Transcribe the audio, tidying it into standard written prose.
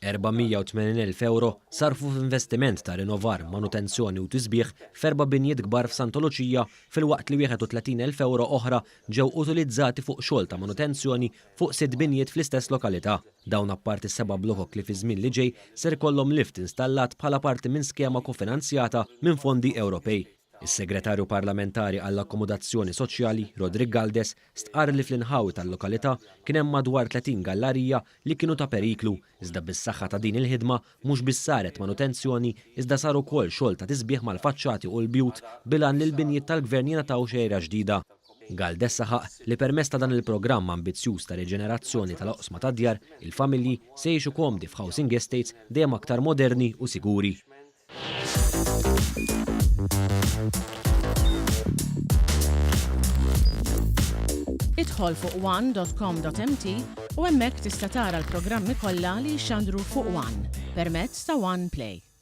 480,000 ewro sarfu f'investiment ta' rinnovar, manutenzjoni u tisbiħ f'erba' binjiet kbar f'Santa Luċija filwaqt li 31,000 ewro oħra ġew utilizzati fuq xogħol ta' manutenzjoni fuq sitt binjiet fl-istess lokalità. Dawn apparti seba' blokok li fiż-żmien li ġej ser ikollhom lift installat bħala parti minn skema kofinanzjata minn fondi Ewropej. Is-Segretarju Parlamentari għall-Akkomodazzjoni Soċjali, Roderick Galdes, stqarr li fl-inħawi tal-lokalità kien hemm madwar 30 gallarija li kienu ta' periklu, iżda bis-saħħa ta' din il-ħidma mhux biss saret manutenzjoni iżda sar ukoll xogħol ta' tisbiħ mal-faċċati u l-bjut bil-għan li l-binjiet tal-Gvern jingħataw xejra ġdida. Galdes saħaq li permezz ta' dan il-programm ambizzjuż ta' riġenerazzjoni tal-oqsma tad-djar, il-familji se jgħixu komdi f'housing estates dejjem aktar moderni u siguri. Idħol fuq one.com.mt u hemmhekk tista' tara l-programmi kollha li jixxandru fuq One permezz ta' One Play.